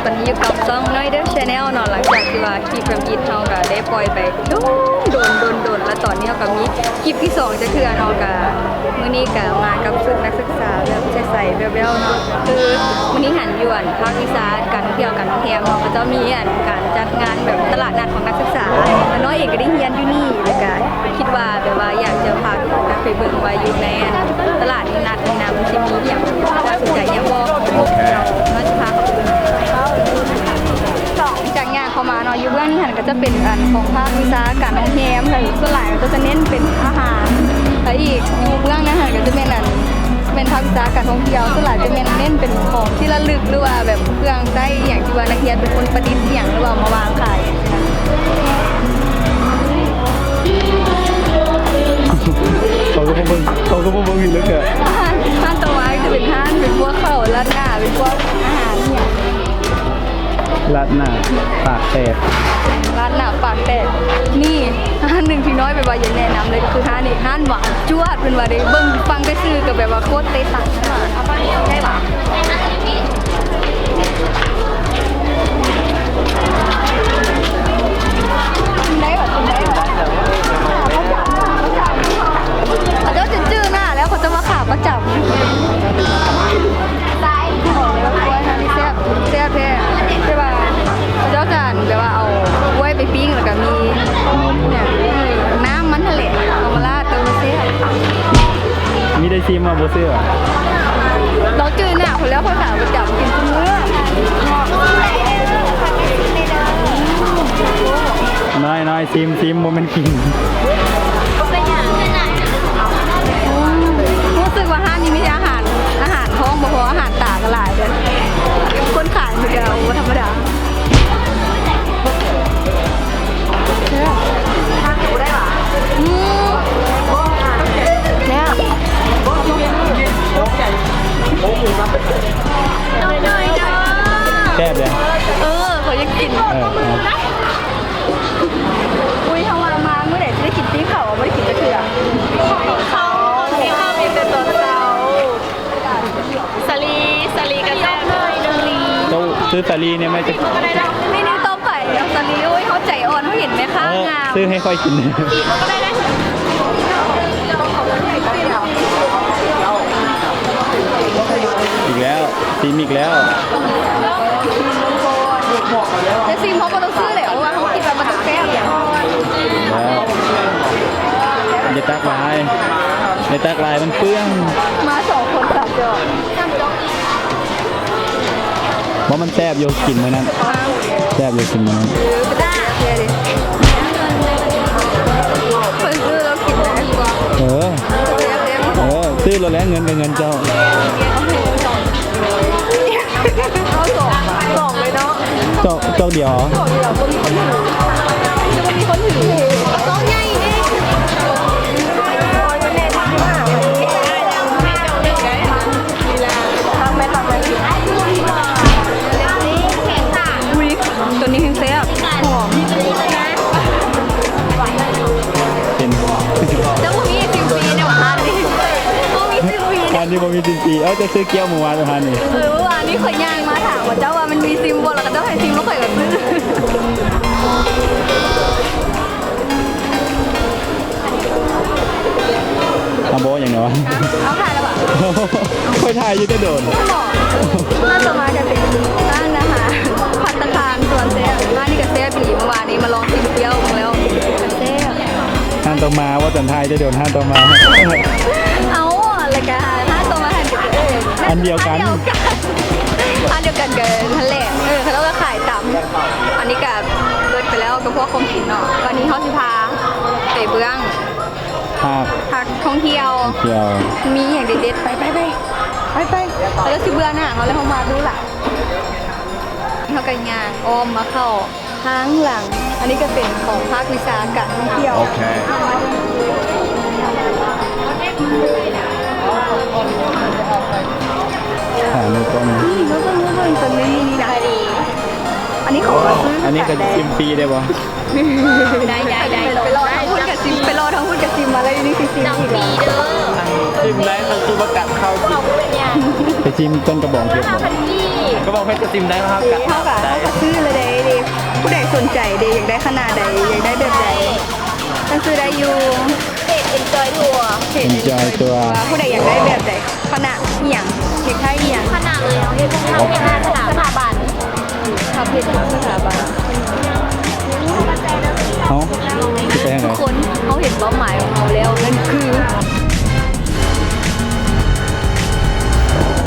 ຕອນນີ້ຢູ່ກັບຊ່ອງນ້ອຍເດີແຊນແນວເນາະ ຫຼັງຈາກທີ່ວ່າຄລິບທຳອິດເຮົາກະໄດ້ປ່ອຍໄປດົນ ດົນ ດົນ ດົນ ແລ້ວຕອນນີ້ເຮົາກະມີຄລິບທີສອງຈັກເທື່ອເນາະ ກະມື້ນີ້ກະມາກັບຊຸດນັກສຶກສາແບບໃສໆແບວໆເນາະ ຄືມື້ນີ້ຫັ້ນຢູ່ອັນພາກວິຊາການທ່ອງທ່ຽວການໂຮງແຮມເນາະ ເຂົາເຈົ້າມີອັນການຈັດງານແບບຕະຫຼາດນັດຂອງນັກສຶກສາ ແລ້ວນ້ອຍເອງກະໄດ້ຮຽນຢູ່ນີ້ ແລ້ວກະ ຄິດວ່າແບບວ່າຢາກຈະພາທຸກຄົນໄປເບິ່ງວ່າຢູ່ໃນອັນຕະຫຼາດນັດນີ້ນະ ມັນຊິມີອີ່ຫຍັງທີ່ໜ້າສົນໃຈແດ່ບໍ່? ໂອເຄ ເຮົາຊິພາເຂົາໄປເບິ່ງ ຈາກຍ່າງເຂົ້າມາເນາະ ຢູ່ເບື້ອງນີ້ຫັ້ນກະຈະເປັນອັນຂອງພາກວິຊາການໂຮງແຮມ ສ່ວນຫຼາຍກະຈະເນັ້ນເປັນອາຫານ ແລະ ອີກຢູ່ເບື້ອງນັ້ນຫັ້ນກະຈະແມ່ນອັນ ແມ່ນພາກວິຊາການທ່ອງທ່ຽວ ສ່ວນຫຼາຍຈະແມ່ນເນັ້ນເປັນຂອງທີ່ລະລຶກ ຫຼືວ່າແບບເຄື່ອງໃຊ້ອີ່ຫຍັງທີ່ວ່ານັກຮຽນເປັນຄົນປະດິດອີ່ຫຍັງ ຫຼືວ່າເອົາມາວາງຂາຍ. ເຂົາກະບໍ່ເບິ່ງ ເຂົາກະບໍ່ເບິ່ງອີກແລ້ວກະ ຮ້ານ ຮ້ານຕໍ່ມາກະຈະເປັນຮ້ານ ເປັນພວກເຂົ້າ ລາດໜ້າ ເປັນພວກອາຫານອີ່ຫຍັງ ລາດໜ້າປາກແຕກ ລາດໜ້າປາກແຕກ. ນີ້ຮ້ານໜຶ່ງທີ່ນ້ອຍແບບວ່າຢາກແນະນຳເລີຍ ກະຄືຮ້ານນີ້ ຮ້ານຫວານຈວດ ເພິ່ນວ່າເດ້ ເບິ່ງຟັງແຕ່ຊື່ກະແບບວ່າໂຄດເຕະຕາ. ກິນໄດ້ຫວາ? ກິນໄດ້ຫວາ? ເຂົາເຈົ້າຈື່ໜ້າແລ້ວ ເຂົາເຈົ້າມາຂາປະຈຳ. ແຊບ ແຊບແທ້ ແຕ່ວ່າເຂົາເຈົ້າຈະແບບວ່າເອົາກ້ວຍໄປປີ້ງ ແລ້ວກະມີ ໜົມ ເອີ ນ້ຳມັນຫັ້ນແຫຼະ ເອົາມາລາດ ແຕ່ວ່າແຊບ. ມີໄດ້ຊີມບໍ່? ບໍ່ຊື້ຫວາ? ລາວຈື່ໜ້າຂ້ອຍແລ້ວ ຂ້ອຍຂາປະຈຳ ກິນທຸກມື້. ນ້ອຍໆ ຊີມ ຊີມ ບໍ່ແມ່ນກິນ. ຮູ້ສຶກວ່າຮ້ານນີ້ມີແຕ່ອາຫານ ອາຫານທ້ອງບໍ່ພໍ ອາຫານຕາກະຫຼາຍເດີ ຄົນຂາຍມີແຕ່ ໂອ້ ທຳມະດາ. ອືມ ແຊບ ແຊບເດ. ເອີ ເຂົາຢາກກິນ ເອີ ອຸ້ຍ ເຮົາວ່າມາມື້ໃດຊິໄດ້ກິນຕີນເຂົ້າ ບໍ່ໄດ້ກິນຈັກເທື່ອ. ເຂົ້າ ຕອນເຊົ້າ ມີແຕ່ຕອນເຊົ້າ. ສາລີ ສາລີກະແຊບ. ເຈົ້າຊື້ສາລີນີ້ແມ່. ເມນູຕໍ່ໄປ ສາລີ. ໂອ້ຍ ເຮົາໃຈອ່ອນ ເຮົາເຫັນແມ່ຄ້າງາມ ຊື້ໃຫ້ຂ້ອຍກິນ. ອີກແລ້ວ ຊີມອີກແລ້ວ. ແຕ່ຊີມເຮົາບໍ່ຕ້ອງຊື້ແຫຼະ ເພາະວ່າເຮົາຄິດວ່າມັນຕ້ອງແຊບ. ຢ່າຕັກຫຼາຍ ຢ່າຕັກຫຼາຍ ມັນເປືອງ. ມາສອງຄົນສາມຈອກ. ບໍ່ ມັນແຊບຢູ່ ກິນມື້ນັ້ນ ແຊບຢູ່ ກິນມື້ນັ້ນ. ເອີ ຊື້ໂລດແຫຼະ ເງິນກະເງິນເຈົ້າ. ເອົາສອງ ສອງເລີຍເນາະ. ຈອກ ຈອກດຽວ ຈອກດຽວ ບໍ່ມີຄົນຖື ບໍ່ມີຄົນຖື. ຕ້ອງໃຫຍ່ເດ້. ອຸ້ຍ ໂຕນີ້ແຮງແຊບ ຫອມ. ເຫັນ ເຈົ້າບໍ່ມີຊິມຟຣີເດ້ ຮ້ານນີ້ບໍ່ມີຊິມຟຣີ. ຮ້ານນີ້ບໍ່ມີຊິມຟຣີ. ເອົ້າ ເຈົ້າຊື້ກ້ຽວມື້ວານ ຮ້ານນີ້. ເອີ ມື້ວານນີ້ຂ້ອຍຍ່າງມາຖາມວ່າເຈົ້າວ່າມັນມີຊິມບໍ່ ແລ້ວກະເຈົ້າໃຫ້ຊິມ ແລ້ວຂ້ອຍກະຊື້. ເອົາບໍ່ຫຍັງແດ່ວະ? ເອົາ ເອົາ ຖ່າຍແລ້ວຫວາ? ຂ້ອຍຖ່າຍຢູ່ແຕ່ດົນ. ຮ້ານຕໍ່ມາກະເປັນຮ້ານອາຫານພັດຕາຄານສວນແຊບ. ຮ້ານນີ້ກະແຊບອີ່ຫຼີ ມື້ວານນີ້ມາລອງກິນກ້ຽວເບິ່ງແລ້ວ ແຊບ. ຮ້ານຕໍ່ມາ ວ່າຊັ້ນ ຖ່າຍແຕ່ດົນ ຮ້ານຕໍ່ມາ. ເອົາ ແລ້ວກະຮ້ານຕໍ່ມາຫັ້ນກະ ເອີ ອັນດຽວກັນ ອັນດຽວກັນ ອັນດຽວກັນກະຫັ້ນແຫຼະ. ເອີ ເຂົາເຈົ້າກະຂາຍຕຳ. ອັນນີ້ກະເບິດໄປແລ້ວກັບພວກຂອງກິນເນາະ. ບາດນີ້ເຮົາຊິພາໄປເບິ່ງ ພາກ ພາກທ່ອງທ່ຽວ ທ່ອງທ່ຽວ ມີອີ່ຫຍັງເດັດໆ. ໄປ ໄປ ໄປ ໄປ ໄປ. ເຮົາຊິເບື່ອໜ້າເຮົາແລ້ວ ເຮົາມາດູລະ. ເຮົາກະຍ່າງອ້ອມມາເຂົ້າທາງຫຼັງ. ອັນນີ້ກະເປັນຂອງພາກວິຊາການທ່ອງທ່ຽວ. ໂອເຄ ອ່າ ນີ້ກະມີ ນີ້ກະມີ ອັນນີ້ຂອງ ອັນນີ້ກະຊິມຟຣີໄດ້ບໍ່? ໄດ້ ໄດ້ ໄດ້ ໄປລໍທາງພຸ້ນກະຊິມ ໄປລໍທາງພຸ້ນກະຊິມ ມາແລ້ວຢູ່ນີ້ຊິຊິມອີກ. ຊິມໄດ້ ຄັນຊິມາກັດເຂົ້າ ໄປຊິມຕົ້ນກະບອງເພັດ. ກໍບອກເພິ່ນຈະຊິມໄດ້ເນາະ ເຮົາກໍ ເຮົາກໍຊື້ແລ້ວເດ້. ຜູ້ໃດສົນໃຈເດ້ ຢາກໄດ້ຂະໜາດໃດ ຢາກໄດ້ແບບໃດ ເພິ່ນຊື້ໄດ້ຢູ່. ເພຈ Enjoy Tour ເພຈ Enjoy Tour ຜູ້ໃດຢາກໄດ້ແບບໃດ ຄະນະອີ່ຫຍັງ ເຮັດໃຫ້ອີ່ຫຍັງ ຄະນະເລີຍ ເຮົາເຮັດທຸກສະຖາບັນ ເຮົາເຮັດທຸກສະຖາບັນ. ເອົ້າ ຊິໄປທາງໃດ? ທຸກຄົນ ເຮົາເຫັນເປົ້າໝາຍຂອງເຮົາແລ້ວ ນັ້ນຄື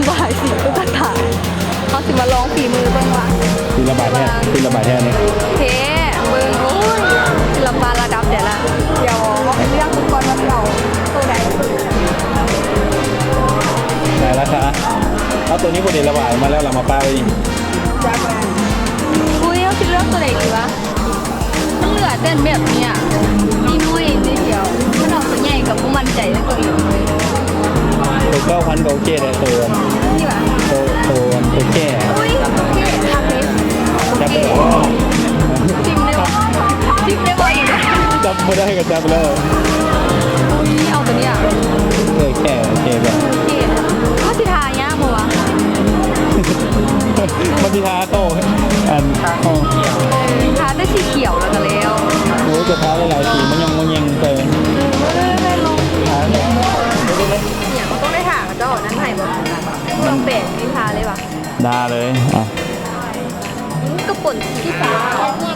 ບາຍສີຕຸກກະຕາ. ເຮົາຊິມາລອງຝີມືເບິ່ງວ່າ ສິລະປະແທ້ ສິລະປະແທ້ນີ້ ແທ້ ເບິ່ງ ໂອ້ຍ ສິລະປະລະດັບໃດລະ. ດຽວເຮົາໄປເລືອກເບິ່ງກ່ອນວ່າຊິເອົາໂຕໃດ. ໄດ້ລາຄາ ເອົາໂຕນີ້ບໍ່ໄດ້ລະບາຍມາແລ້ວ ລະມາປະໄວ້ນີ້. ອຸ້ຍ ເຮົາຊິເລືອກໂຕໃດດີວະ? ມັນເຫຼືອແຕ່ແບບນີ້ ມີນ້ອຍນິດດຽວ ຄັນເອົາໂຕໃຫຍ່ກໍບໍ່ໝັ້ນໃຈໃນໂຕອື່ນ. ໂຕເກົ້າພັນກໍໂອເຄແລ້ວ ໂຕ ນີ້ຫວາ ໂຕ ໂຕ ໂຕແກ່. ອຸ້ຍ ໂອເຄ ຄັກເດ້ ໂອເຄ. ຈິ້ມໄດ້ບໍ່? ຈິ້ມໄດ້ບໍ່ອີກ? ຈັບບໍ່ໄດ້ກໍຈັບແລ້ວ. ອຸ້ຍ ເອົາໂຕນີ້ ເອີ ແກ່ ໂອເຄ ໂອເຄ. ມັນຊິທາຍາກບໍ່ວະ? ມັນຊິທາ ໂຕ ອັນ ໂຕ ທາແຕ່ສີຂຽວແລ້ວກໍແລ້ວ. ໂອ້ຍ ຈະທາຫຼາຍໆສີ ມາຍ່ອງມາແຍ່ງໃສ່. ເອີ ໄດ້ລອງ ຫຍັງ ເຮົາຕ້ອງໄດ້ຖາມເຂົາເຈົ້ານັ້ນໃຫ້ບໍ່? ເຄື່ອງແປງນີ້ທາເລີຍຫວາ? ທາເລີຍ ອ່ະ. ອືມ ກະປົນສີຟ້າ ໂຕນີ້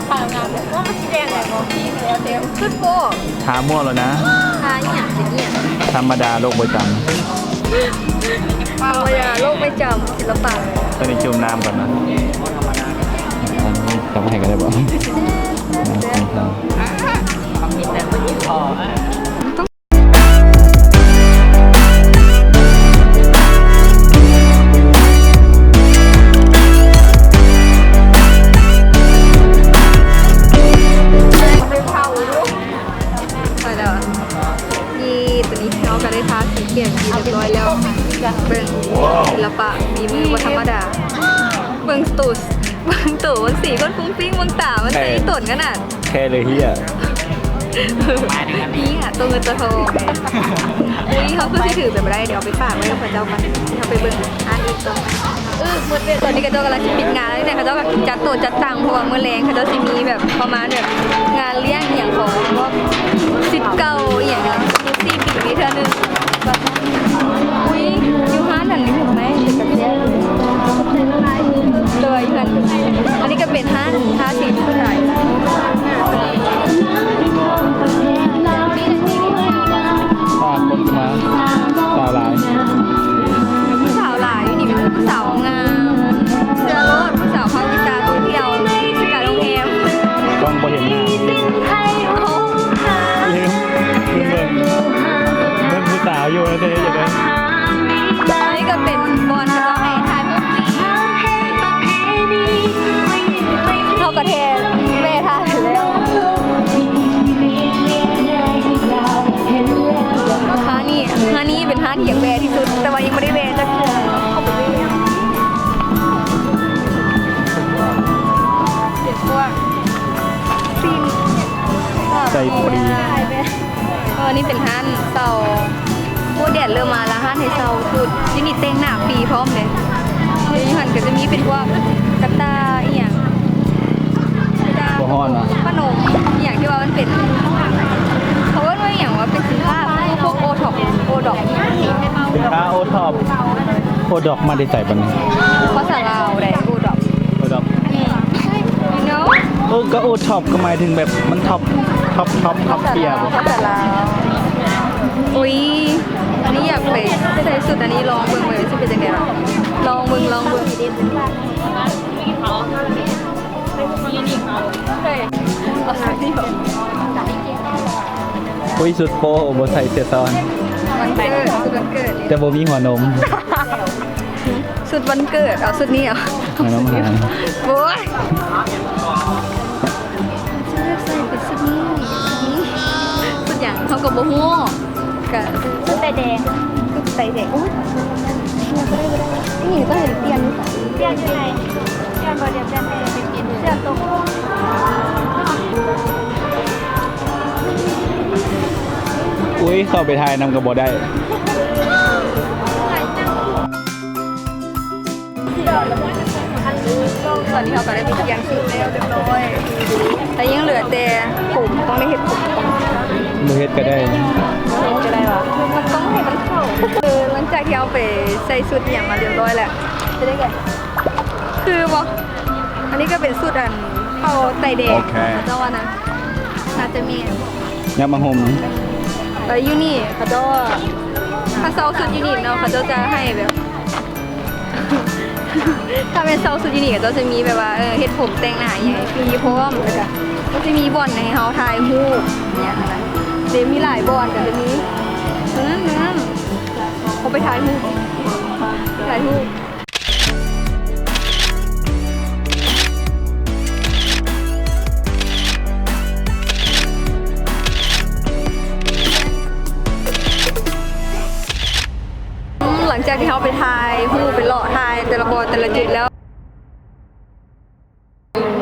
ຂາວງາມ ວ່າມັນຊິແດງໄດ້ບໍ່? ຄືໂພດ ທາໝົດແລ້ວນະ. ທາອີ່ຫຍັງ? ທຳມະດາ ໂລກປະຈຳ. ທຳມະດາ ໂລກປະຈຳ ສິລະປະ. ຕອນນີ້ຈຸ່ມນ້ຳກ່ອນນະ. ຈັບໃຫ້ກໍໄດ້ບໍ່? ໄປແລ້ວ ເຢ້ ຕອນນີ້ເຮົາກໍໄດ້ທາສີແກ້ມເປັນທີ່ຮຽບຮ້ອຍແລ້ວ. ເບິ່ງ ສິລະປະ ຝີມືບໍ່ທຳມະດາ. ເບິ່ງໂຕ ເບິ່ງໂຕມັນສີ ຄົນຟຸ້ງຟິ້ງ ເບິ່ງຕາມັນ ເອີ ສີຕົນຂະໜາດ ແຄ່ເລີຍເຮີ້ຍ ເຮີ້ຍ ໂຕເງິນໂຕທອງ. ອຸ້ຍ ເຮົາຄືຊິຖືໄປບໍ່ໄດ້ ດຽວເອົາໄປຝາກໄວ້ກັບເຂົາເຈົ້າກ່ອນ. ເຮົາໄປເບິ່ງຮ້ານອື່ນຕໍ່. ເອີ ໝົດເວລາ ຕອນນີ້ເຂົາເຈົ້າກຳລັງຊິປິດງານແລ້ວ ເຂົາເຈົ້າກໍຈັດໂຕະຈັດຕັ່ງ ເພາະວ່າມື້ແລງເຂົາເຈົ້າຊິມີແບບປະມານແບບງານລ້ຽງອີ່ຫຍັງຂອງພວກສິດເກົ່າອີ່ຫຍັງ ສີ່ປີມີເທື່ອໜຶ່ງ. ອຸ້ຍ ຢູ່ຮ້ານນັ້ນມີໝາກໄມ້ເປັນຕາແຊບ ແຕ່ວ່າຢູ່ຫັ້ນ ອັນນີ້ກໍເປັນຮ້ານທາສີທຸກຄົນຫຼາຍ ອ່າ ຄົນມາ ສາວຫຼາຍ ຜູ້ສາວຫຼາຍຢູ່ນີ້ ມີແຕ່ຜູ້ສາວງາມ ເຊື່ອໂລດ ຜູ້ສາວພາວິຕາທ່ອງທ່ຽວ ການໂຮງແຮມ ກ້ອງບໍ່ເຫັນໜ້າ ໂອ້ ລືມ ລືມເບິ່ງ ເບິ່ງຜູ້ສາວຢູ່ເດ້ ຢູ່ເດ້. ອັນນີ້ກໍເປັນບ່ອນເຂົາເຈົ້າໃຫ້ຖ່າຍຮູບຟຣີ ເຮົາກໍແທ້ແວ່ຖ່າຍແລ້ວ. ຮ້ານນີ້ ຮ້ານນີ້ເປັນຮ້ານທີ່ຢາກແວ່ທີ່ສຸດ ແຕ່ວ່າຍັງບໍ່ໄດ້ແວ່ຈັກເທື່ອ. ເປັນພວກ ໃສ່ຟຣີ. ເອີ ນີ້ເປັນຮ້ານເຊົ່າ. ໂອ້ ແດດເລີ່ມມາແລ້ວ ຮ້ານໃຫ້ເຊົ່າຊຸດ. ຢູ່ນີ້ແຕ່ງໜ້າຟຣີພ້ອມເດ້. ຢູ່ຫັ້ນກໍຈະມີເປັນພວກກະຕ່າອີ່ຫຍັງ ບໍ່ຮ້ອນຫວາ? ຂະໜົມອີ່ຫຍັງທີ່ວ່າມັນເປັນ ເຂົາເອີ້ນວ່າອີ່ຫຍັງວະ ເປັນສິນຄ້າພວກໂອທັອບ ໂອດັອກ ສິນຄ້າໂອທັອບ ໂອດັອກ ມາແຕ່ໃສບັດນີ້? ພາສາລາວໃດ ໂອດັອກ ໂອດັອກ ອືມ you know ເອີ ກໍໂອທັອບກໍໝາຍເຖິງແບບມັນທັອບ ທັອບ ທັອບ ທັອບເທຍ. ພາສາລາວ ພາສາລາວ. ໂອ້ຍ ອັນນີ້ຢາກໄປໃສ່ຊຸດອັນນີ້ລອງເບິ່ງເລີຍ ຊິເປັນຈັ່ງໃດລະ. ລອງເບິ່ງ ລອງເບິ່ງ. ເອົາຊຸດນີ້ບໍ? ອຸ້ຍ ຊຸດໂປ້ ບໍ່ໃສ່ເສື້ອຊ້ອນ. ວັນເກີດ ຊຸດວັນເກີດ ແຕ່ບໍ່ມີຫົວນົມ. ຊຸດວັນເກີດ ເອົາຊຸດນີ້ເອົາ. ໂອ້ຍ ເລືອກໃສ່ເປັນຊຸດນີ້ ຊຸດນີ້ ຊຸດຫຍັງ ເຮົາກໍບໍ່ຮູ້. ກະຊຸດໄປແດງ ຊຸດໄປແດງ. ໂອ້ຍ ບໍ່ໄດ້ ບໍ່ໄດ້ ນີ້ກໍເຫັນປ່ຽນຢູ່ ປ່ຽນຢູ່ໃນ ປ່ຽນບໍ່ ດຽວປ່ຽນໃຫ້ ເປັນເປັນເສື້ອຕົກ. ອຸ້ຍ ເຂົ້າໄປຖ່າຍນຳກໍບໍ່ໄດ້. ຕອນນີ້ເຮົາກໍໄດ້ໄປປ່ຽນຊຸດແລ້ວຮຽບຮ້ອຍ ແຕ່ຍັງເຫຼືອແຕ່ຜົມ ຕ້ອງໄດ້ເຮັດຜົມກ່ອນ. ບໍ່ເຮັດກໍໄດ້ ບໍ່ເຮັດກໍໄດ້ຫວາ? ມັນຕ້ອງໃຫ້ມັນເຂົ້າ. ເອີ ຫຼັງຈາກທີ່ເຮົາໄປໃສ່ຊຸດອີ່ຫຍັງມາຮຽບຮ້ອຍແລ້ວ ຈະໄດ້ແບບ ຄືບໍ່? ອັນນີ້ກໍເປັນຊຸດອັນເຂົ້າໄຕ້ແດງ ໂອເຄ ເຂົາເຈົ້າວ່ານະ ໜ້າຈະແມ່ນ. ຍາມມາຫົ່ມ ເອີ ຢູ່ນີ້ເຂົາເຈົ້າ ຖ້າເຊົ່າຊຸດຢູ່ນີ້ເນາະ ເຂົາເຈົ້າຈະໃຫ້ແບບ ຖ້າແມ່ນເຊົ່າຊຸດຢູ່ນີ້ ເຂົາເຈົ້າຈະມີແບບວ່າ ເອີ ເຮັດຜົມແຕ່ງໜ້າອີ່ຫຍັງຟຣີພ້ອມ ແລ້ວກະ ກໍຈະມີບ່ອນໃຫ້ເຮົາຖ່າຍຮູບອີ່ຫຍັງຫັ້ນນະ. ເດ ມີຫຼາຍບ່ອນ ກໍຈະມີ ນັ້ນ ນັ້ນ ເຮົາໄປຖ່າຍຮູບ ຖ່າຍຮູບ. ຫຼັງຈາກທີ່ເຮົາໄປຖ່າຍຮູບ ໄປເລາະຖ່າຍແຕ່ລະບ່ອນແຕ່ລະຈຸດແລ້ວ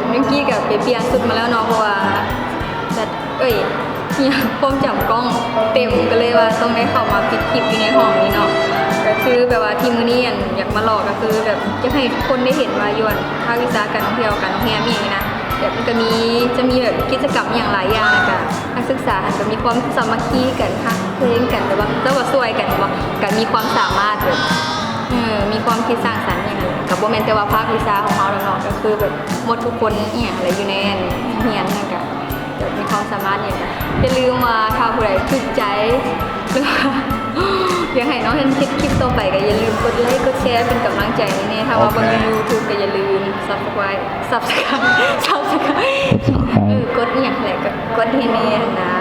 ເມື່ອກີ້ກໍໄປປ່ຽນຊຸດມາແລ້ວເນາະ ເພາະວ່າແບັດ ເອີຍ ອີ່ຫຍັງ ຄວາມຈຳກ້ອງເຕັມ ກໍເລີຍວ່າຕ້ອງໄດ້ເຂົ້າມາປິດຄລິບຢູ່ໃນຫ້ອງນີ້ເນາະ. ກໍຄືແບບວ່າທີ່ມື້ນີ້ ອັນ ຢາກມາເລາະ ກໍຄືແບບຢາກໃຫ້ທຸກຄົນໄດ້ເຫັນວ່າຢູ່ ອັນ ພາກວິຊາການທ່ອງທ່ຽວ ການໂຮງແຮມອີ່ຫຍັງນີ້ນະ ແບບມັນກໍມີ ຈະມີແບບກິດຈະກຳອີ່ຫຍັງຫຼາຍຢ່າງ ແລ້ວກໍນັກສຶກສາຫັ້ນກໍມີຄວາມສາມັກຄີກັນ ຮັກແພງກັນ ແບບວ່າເຈົ້າກໍຊ່ວຍກັນ ແບບວ່າການມີຄວາມສາມາດ ແບບ ເອີ ມີຄວາມຄິດສ້າງສັນອີ່ຫຍັງຫັ້ນ ກໍບໍ່ແມ່ນແຕ່ວ່າພາກວິຊາຂອງເຮົາດອກເນາະ ກໍຄືແບບໝົດທຸກຄົນອີ່ຫຍັງແຫຼະ ຢູ່ໃນ ອັນ ໂຮງຮຽນຫັ້ນ ກໍ ແບບມີຄວາມສາມາດອີ່ຫຍັງ ກໍຢ່າລືມວ່າ ຖ້າຜູ້ໃດຖືກໃຈ ຫຼືວ່າ ຢາກໃຫ້ນ້ອງເຮັດຄລິບຕໍ່ໄປ ກໍຢ່າລືມກົດໄລກົດແຊເປັນກຳລັງໃຈໃຫ້ແດ່. ຖ້າວ່າເບິ່ງຢູ່ YouTube ກໍຢ່າລືມ Subscribe Subscribe Subscribe ເອີ ກົດອີ່ຫຍັງແຫຼະ ກໍກົດໃຫ້ແດ່ຫັ້ນນະ.